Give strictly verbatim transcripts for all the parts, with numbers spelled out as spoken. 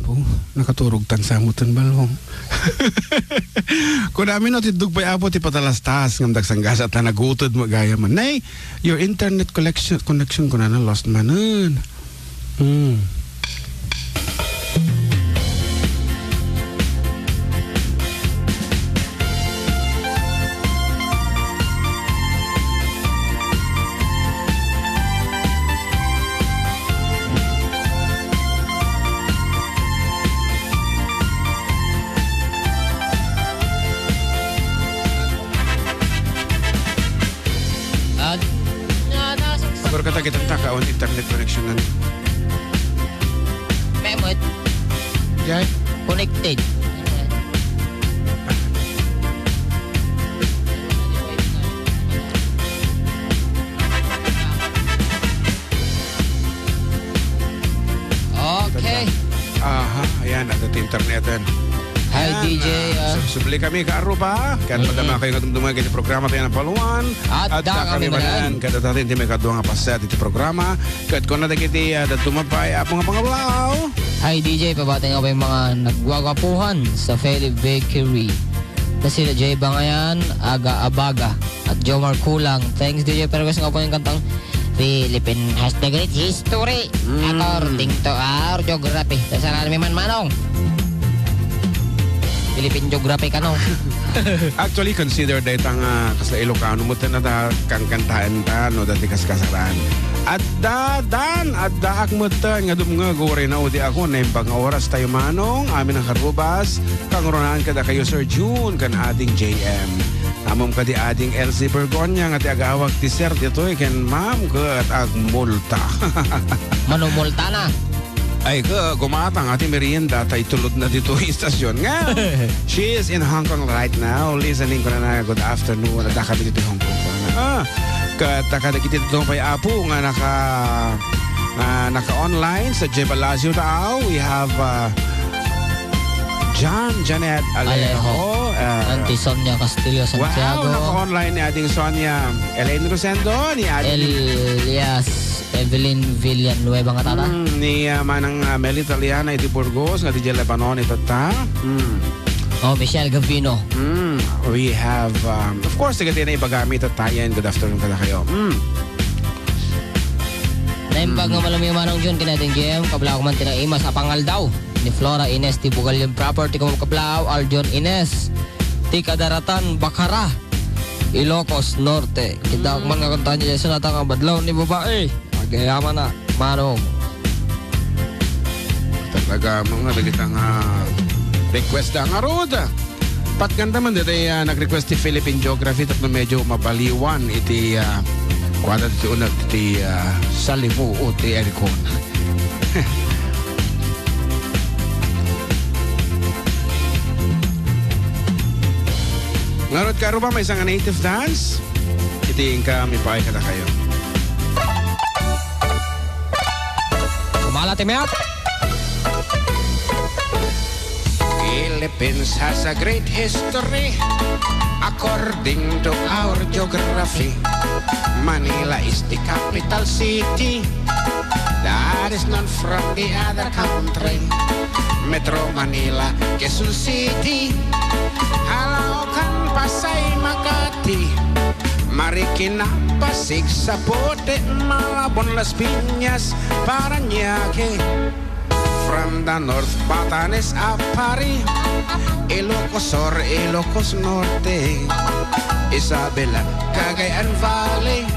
Oh, nakaturog tan samutan balong. Kunami no, tiddog pay Apo ti patalastas, ngem dagsanggasat ta naguted mo gayam. Nay, your internet collection, connection kunana lost manen. Hmm. Ag-, Agor ka ta kitang taka on internet connection nan. Memot. Jay? Connected. Okay. Aha, ayan, adda ti interneten. Hi, ayan, D J, ah, ah. Sub-, subli kami, Kaaruba. Ket, mm-mm, madama kayo nga dumduma iti programa tayo ng Paluan. At adda kami manen. Ket adda ti may kadua nga paset iti programa. Ket kuna dagiti, ah, dadduma pay, Apo nga pangabulaw. Hi, D J, pabati nga pay mga nagwagapuhan sa Philip Bakery. Na sila Jay Bangayan, Aga Abaga, at Jomar Kulang. Thanks, D J Perez, nga po yung kantang Philippine has the great history, mm, according to our geography. Sasarami man, Manong. Philippine geography ka, no? Actually, consider dayta nga kasla Ilocano mo, tana da, kangkantaen ta, no, dati kaskasaran. Adda, dan, addaak metten nga dumngeg, uray naudi ako, naimbag nga oras tayo, Manong, amin ang karubas, kangrunaan kada kayo, Sir June, kan ading J M. Amom kadi ading Elsie Bergonia nga ti agawag ti sir ditoy ken ma'am ket agmulta. Manumulta na. Ay, ke, gumatang ati merienda, tay tulod na ditoy istasyon. Nga, she is in Hong Kong right now, listening ko na na, good afternoon, adda kami ditoy Hong Kong. Ah, ket, ah, kadagiti ditoy pay Apo nga naka, ah, naka-online sa J Palacio Tao, we have, ah, John Janet Alejo, Alejo. Ah, Auntie Sonia Castillo Santiago. Wow, naka-online ni Ading Sonia. Elaine Rosendo, ni Ading Elias, Evelyn Villanueva nga tata. Mm, ni, ah, Manang, ah, Mel Italiana iti Burgos, nga di Lebanon itatta. Mm. Oh, Michelle Gavino. Mm, we have, um, of course, taga Tinay Bagami, tatayan. Good afternoon kada kayo. Mm. Naimbag nga malami Manong Jun, kinading J M, kabla ko man tinaimas a pangaldaw ni Flora Ines ti Bugalyon Property, kumakablaaw, Aljon Ines, ti Kadaratan, Bakara, Ilocos Norte. Kita man nga kanta ni Jason ata nga badlaw ni babae. Agyaman na, Manong. Talaga, mga dagita nga request da nga road. Patgan naman dito, ah, nag-request ti Philippine Geography tapno medyo mabaliwan iti, ah, kuwada ti unag ti, ah, salimuot ti aircon. Ngarud ka, Ruba, may isang native dance? Iti inka, may pakay kada kayo. Kumala ti mayat. Philippines has a great history. According to our geography, Manila is the capital city that is known from the other country. Metro Manila, Quezon City, Caloocan, Pasay, Makati, Marikina, Pasig, Zapote, Malabon, Las Piñas, Parañaque. From the north, Batanes, Aparri, Ilocos Sur, Ilocos Norte, Isabela, Cagayan Valley,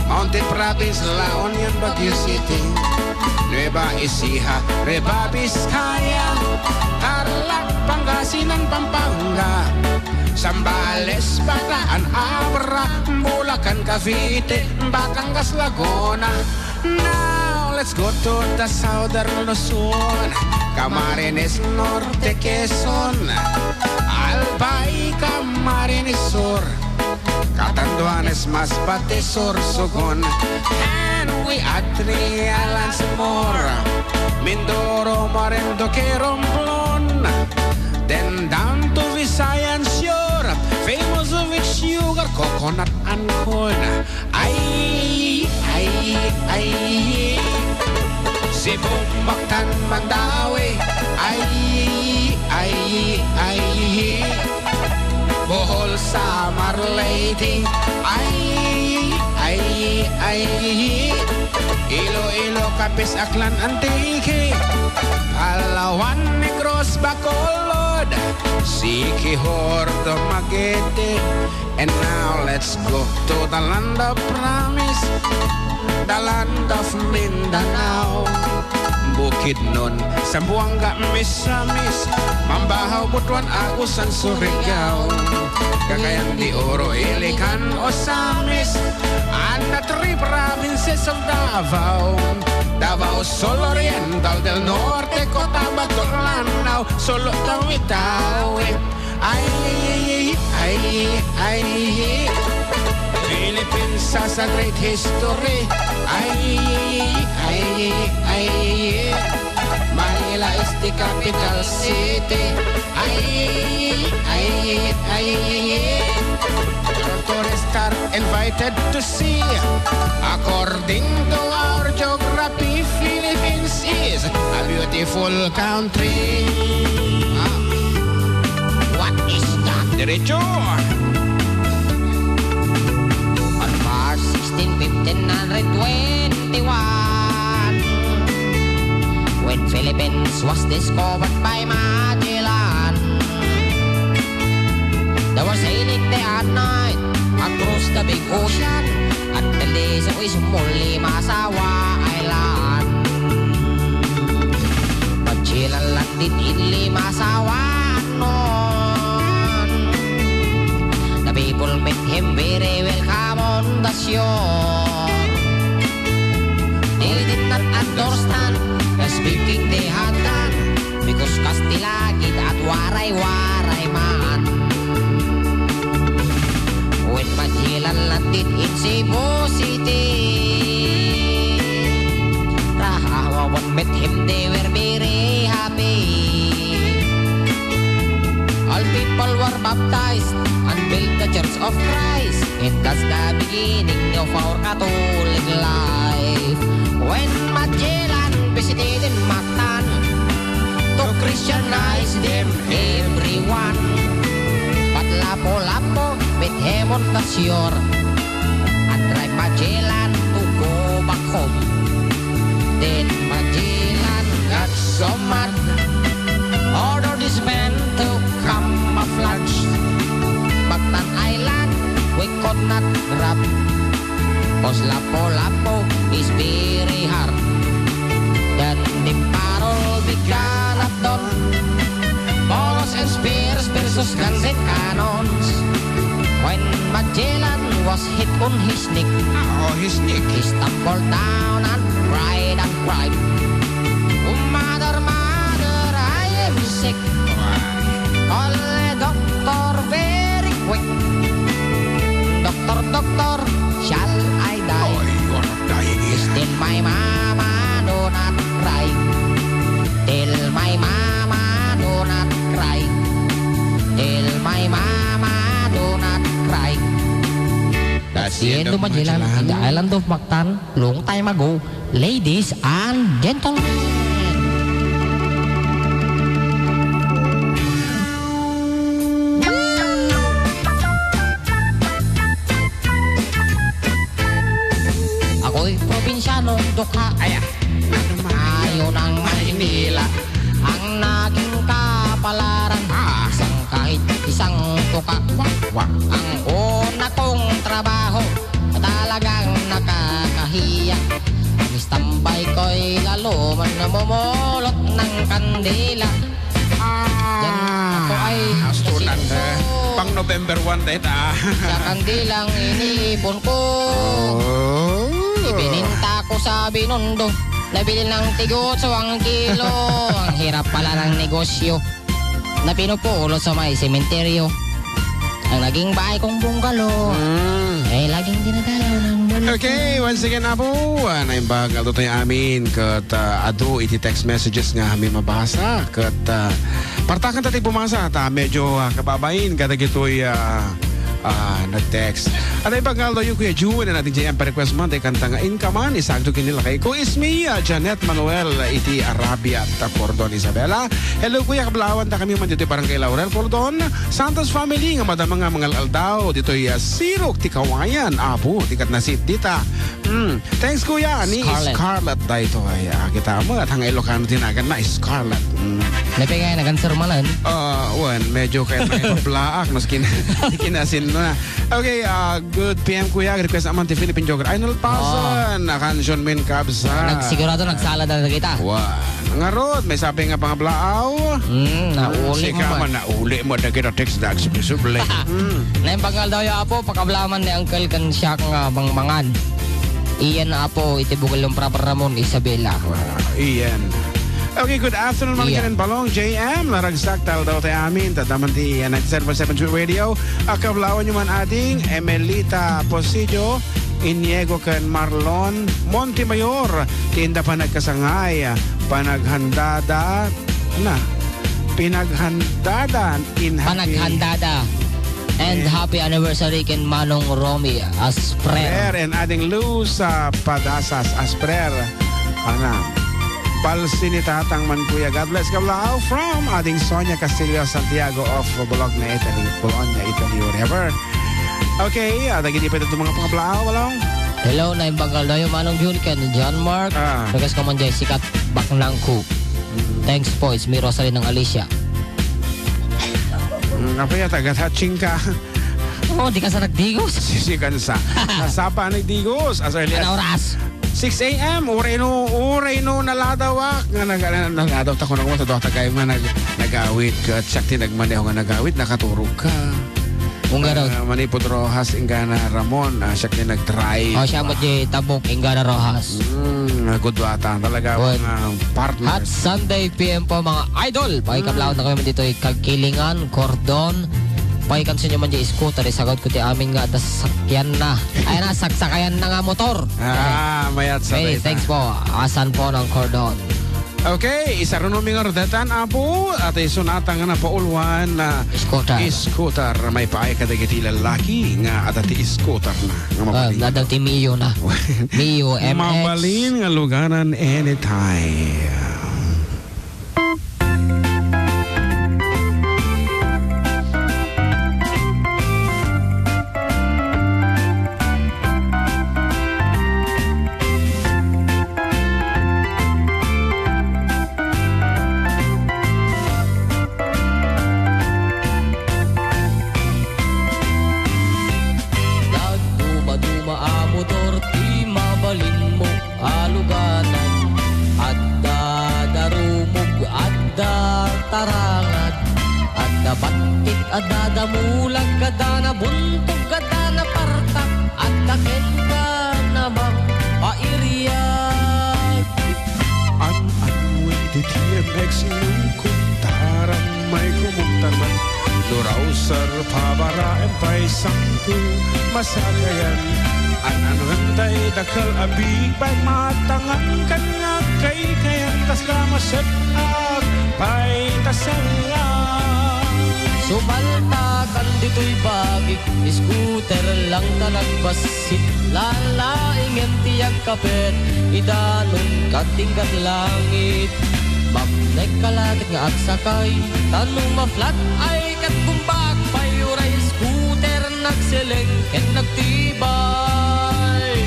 Mountain Province, La Union, Baguio City, Nueva Ecija, Nueva Vizcaya, Tarlac, Pangasinan, Pampanga, Zambales, Bataan, Abra, Bulacan, Cavite, Batangas, Laguna, Now, let's go to the southern Luzon. Camarines Norte, Quezon, Albay, Camarines Sur, Catanduanes, Masbate, Sorsogon, and we add three islands more. Mindoro, Marinduque, Romblon, then down to Visayan Sur, famous of its sugar, coconut, and corn. Ay, ay, ay. Cebu, Mactan, Mandaue, Ay, ay, ay, Bohol, Samar, Leyte. Ay, ay, ay, Iloilo, Capiz, Aklan, Antique, Palawan, Negros, Bacolod, Siquijor, Dumaguete. And now let's go to the land of promise, the land of Mindanao. Bukidnon, Zamboanga, Misamis, Mambajo, Butuan, Agusan, Surigao, Cagayan de Oro, Iligan, Ozamiz, and the three provinces of Davao, Davao Sur Oriental, del Norte, Cotabato, Lanao, Sulu, Tawi-Tawi. Ay, ay, ay, Philippines has a great history. Ay, ay, ay, Manila is the capital city. Ay, ay, ay, Tourists are invited to see. According to our geography, Philippines is a beautiful country. Ah, what is that? Diretso! On March sixteen, fifteen hundred twenty-one, when Philippines was discovered by Magellan, they were sailing day and night across the big ocean until they saw a small Limasawa Island. Magellan landed in Limasawa noon. The people met him very welcome on the shore. They did not understand the speaking they had done, because Kastila gid at Waray-Waray man. When Magellan landed in Cebu City, Rahawan met him, they were very happy. All people were baptized and built the Church of Christ. And that's the beginning of our Catholic life. When Magellan visited in Mactan to Christianize them, everyone, but Lapu-Lapu met him on the shore and drive Magellan to go back home. Then Magellan got so mad, order this man to camouflage. Mactan Island, we could not grab, 'cause Lapu-Lapu is very hard. Then the battle began at dawn. Bolos and spears versus guns and cannons. When Magellan was hit on his neck, ah, oh, his neck, he stumbled down and cried and cried, "Oh, mother, mother, I am sick. Call a doctor very quick. Doctor, doctor, shall I die?" Oh, you are dying. Still my mama do not cry. Tell my mama do not cry. Tell my mama do not cry. That's the end of Magellan in the island of Mactan, long time ago, ladies and gentlemen. Ako'y probinsyano, dukha. Ay, ah. Ayo ng Maynila ang naging kapalaran. Ah. Isang kahit isang tuka. Wak, wak. Ang una kong trabaho, talagang nakakahiya. Ang standby ko'y lalo man namumulot ng kandila. Ah, yan ako ay student, eh. Pang November one date, ah. Sa kandilang iniipon ko. Oh. Ibininta ko sa Binondo. Nabili ng tig-otso ang kilo. Ang hirap pala ng negosyo na pinupulot sa may sementeryo. Ang naging bahay kong bungalow. Mm. Eh, laging dinadalaw ng bulong. Okay, once again, Apo, ah, naimbag nga tutoy amin ket, ah, adu iti text messages nga amin mabasa ket, ah, partakan ta ti bumasa ta medyo, ah, kababain kadagitoy, ah, Ah, nag-text. At ay pagkaldo yung Kuya Jun, and ating J M pa-request man, tay kanta nga Inka Man, isagto ken ni lakayko, Ismi, ah, Janet Manuel, iti Arabia, ta Cordon Isabela. Hello, Kuya, kablaawan ta kami man ditoy Barangay Laurel, Cordon. Santos family, nga madama nga mangal-aldaw, ditoy, ah, Sirok ti Kawayan, Apo, ti kat nasit dita. Mm. Thanks, Kuya. Ni Scarlett. Scarlett daytoy. Ah, kita mo, at hangay Ilocano ti nagan na, Scarlett. Mm. Napay nga, nagan-sir manen. Ah, wen, medyo kaya may pablaak, mas kin-, kinasin mo na. Okay, ah, good P M, Kuya. Request naman ti Philippine Jogger. Ay, nalpasan. Oh. Na kansion min kabsa. Nagsigurado, nagsala na kita. Wen. Ngarud, may sabi nga pangablaaw. Mm, nauli mo man. Sika man, nauli mo, dagiti text da, agsubli-subli. Mm. Naimbag nga aldaw, ya, Apo, pakablaaman ni Uncle ken siak nga bangbangan. Iyan, Apo, iti bukel ng Proper Ramon, Isabela. Ah, iyan. Okay, good afternoon, mga Iyan. Ken Balong, J M. Naragsak, taldaw tayo amin. Tataman ti, uh, ninety-seven point seven True Radio. Akablaawan nyo man ading Emelita Posidio, Iniego ken Marlon Montemayor. Ti inda panagkasangay, panaghandada, na, pinaghandada in happy Panaghandada. And Yeah. happy anniversary ken Manong Romy Asprey. Prayer and adding Luz, ah, Padasas Asprey. Ana. Palsi ni Tatang man, Kuya. God bless, kablaaw. From adding Sonia Castillo Santiago of Bologna, Italy. Bologna, Italy, whatever. Okay, ah, dagiti pa ito mga pangablaaw, Balong. Hello, naimbag nga aldaw, Manong Jun ken John Mark. Ah. Request ko man jay sikat baknangko. Mm. Thanks po, it's me, Rosalie ng Alicia. Mm, apay, taga-touching ka. Oh, di ka sa nagdigos. Sisikan sa. Nasapa nagdigos. As early as Ano oras? six A M. Uray no, uray no naladawak. Nga nag-, na-, naladaw ta ko na mo, tadwa ta kayo nga nag-, nagawid ka. Siak ti nagmaneho nga nagawid, nakaturog ka. Kung garo. Ah, Manipod Rojas, inggana Ramon, ah, siak ti nag-drive. Oh, siya mo di tabok, inggana Rojas. Mm, gudwatan. Talaga, Wen. mga partners. Hot Sunday P M po, mga idol. Pakikablawan Mm. na kayo dito, eh, Kagkilingan, Cordon. Pakikansin nyo man di scooter, eh, sagad ko ti amin nga, tas sakyan na. Ay na, saksakayan na nga motor. Ah, mayat sa Hey, tayta. thanks po. Asan po ng Cordon? Okay, isaruno mi nga rudatan, Apo, at isunatan nga napauluan na Scooter. scooter. Maipaay kadagiti lalaki nga adda ti scooter na. Nga Ah, mabalin. nadal ti Mio na. Mio, M X. Mabalin nga luganan anytime. Nagdumaduma a motor ti mabalinmo a luganan. Adda darumog, adda tarangad, adda battit, adda damulag, adda nabuntog, adda napartak, adda kenka namapairiag. An-anuen ti T M X no kuntaram may kumuktar man. No rausar pabaraem pay sangko masakayan. An-anuen tay dakkel a big bike matangan ken nga agkaykayan kasla maset-ak pay ta sella. Sumaltakan ditoy bagik, scooter lang ta nagbassit. Lalaingen ti agkapet, idanon kat inggat langit. Mapnek ka la ket nga agsakay, ta no ma-flat ay ket gumbak pay uray scooter nagseleng ket nagtibay.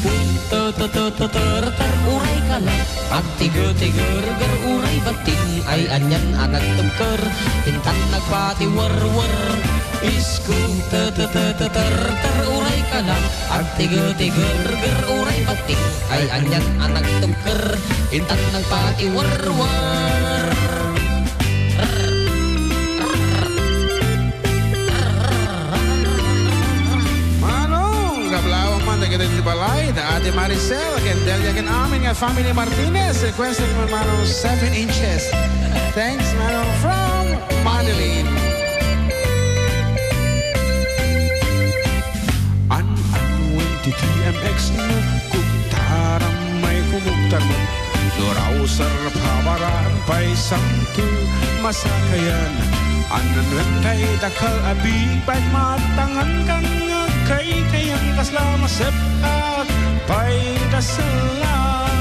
Scooter, ter, ter, uray ka la. Agtiger-tigerger uray batting ay anian a nagtubker, intan nagpatiwerwer. Isko, te, te, te, te, ter, ter, uray ka na. Agtiger-tigerger uray batting ay anian a nagtubker, intan nagpatiwerwer. Manong, kablaawan man dagiti balay, da Ate Maricel, ken Delia, ken amin nga family Martinez, requesting man Manong seven inches. Thanks, Manong, from Madeline. An-anuen ti T M X no kugtaram may kumugtar man. No rausar pabaran pay sangto masakayan. Annunuek tay dakkel a big bike, matangan kan nga agkaykayan, kasla masep-ak pay kasellan.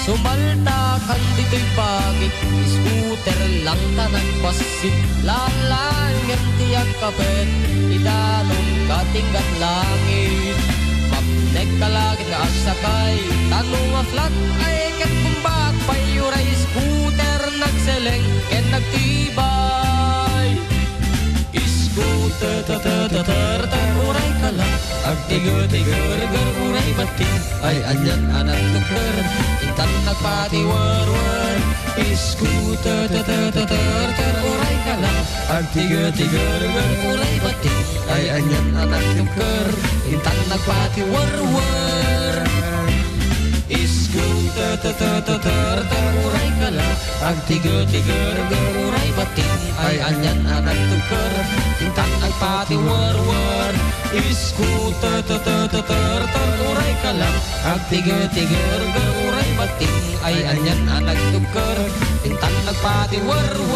Sumalta kan ditoy bagik, scooter lang ta nagbassit, laang-laang ngem ti agkapet, idanum katinggat langit. Mapnek ka la ket nga agsakay, ta no nga flat ay ket bumbaak pay, uray scooter nagseleng ken nagtibay. Scooter, uray ka la, agtiger-tigerger, uray batting, ay anian a nagtuker, intan nagpatiwerwer. Scooter, uray ka la, agtiger-tigerger, uray batting, ay anian a nagtuker, intan nagpatiwerwer. Scooter, uray ka la, agtiger-tigerger, uray batting, ay anian a nagtuker, intan nagpatiwerwer. Scooter, uray ka la, agtiger-tigerger, uray batting, ay anian a nagtuker, intan nagpatiwerwer.